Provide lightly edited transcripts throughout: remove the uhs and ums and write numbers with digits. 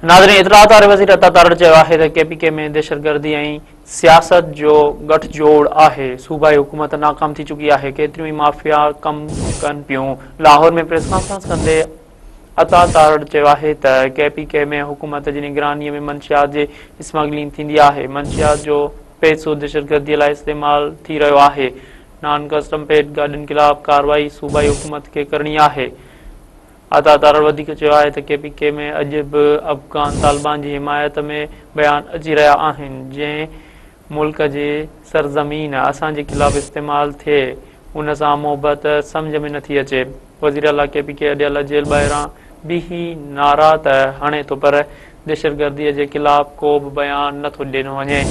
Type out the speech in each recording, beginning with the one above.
ناظرين اطلاعات واري وزير عطا تارڙ چيو آهي ته ڪي پي ڪي ۾ دهشتگردي ۽ سياست جو ڳٺ جوڙ آهي، صوبائي حڪومت ناڪام ٿي چڪي آهي، ڪيتريون ئي مافيا ڪم ڪن پيون. لاهور ۾ پريس ڪانفرنس ڪندي عطا تارڙ چيو آهي ته ڪي پي ڪي ۾ حڪومت جي نگراني ۾ منشيات جي اسمگلنگ ٿيندي آهي، منشيات جو پئسو دهشتگردي لاء استعمال ٿي رهيو آهي، نان ڪسٽم پيڊ گاڏين خلاف ڪارروائي صوبائي حڪومت کي ڪرڻي آهي. عطا تارڙ وڌيڪ چيو آهي ته ڪي پي ڪي ۾ اڄ به افغان طالبان جي حمايت ۾ بيان اچي رهيا آهن، جنهن ملڪ جي سرزمين اسان جي خلاف استعمال ٿئي ان سان محبت سمجهه ۾ نٿي اچي. وزيراعليٰ ڪي پي ڪي اڊيالا جيل ٻاهران بيهي نعرا ته هڻي ٿو پر دهشتگردي جي خلاف ڪو به بيان نٿو ڏنو وڃي.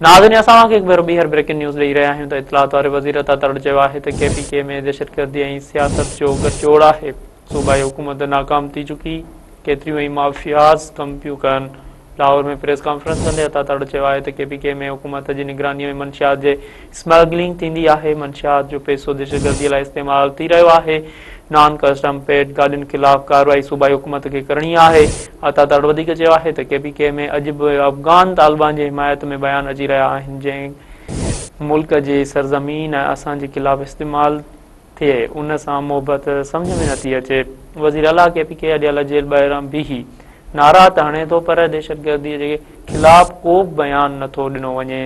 ناظرين اسان اوهان کي هڪ ڀيرو ٻيهر بريڪنگ نيوز ڏئي رهيا آهيون ته اطلاعات واري وزير عطا تارڙ چيو آهي ته ڪي پي ڪي ۾ دهشتگردي ۽ سياست جو ڳٺجوڙ آهي، صوبائي حڪومت ناڪام ٿي چڪي، ڪيتريون ئي مافياز ڪم پيون ڪن. لاهور ۾ پريس ڪانفرنس ڪندي عطا تارڙ چيو آهي ته ڪي پي ڪي ۾ حڪومت جي نگراني ۾ منشيات جي اسمگلنگ ٿيندي آهي، منشيات جو پئسو دهشتگردي لاء استعمال ٿي رهيو آهي، نان ڪسٽم پيڊ گاڏين خلاف ڪارروائي صوبائي حڪومت کي ڪرڻي آهي. عطا تارڙ وڌيڪ چيو آهي ته ڪي پي ڪي ۾ اڄ به افغان طالبان جي حمايت ۾ بيان اچي رهيا آهن، جنهن ملڪ جي سرزمين اسان جي خلاف استعمال ٿئي ان سان محبت سمجهه ۾ نٿي اچي. وزيراعليٰ ڪي پي ڪي اڊيالا جيل ٻاهران بيهي نعرا ته هڻي ٿو پر دهشتگردي جي خلاف ڪو به بيان نٿو ڏنو وڃي.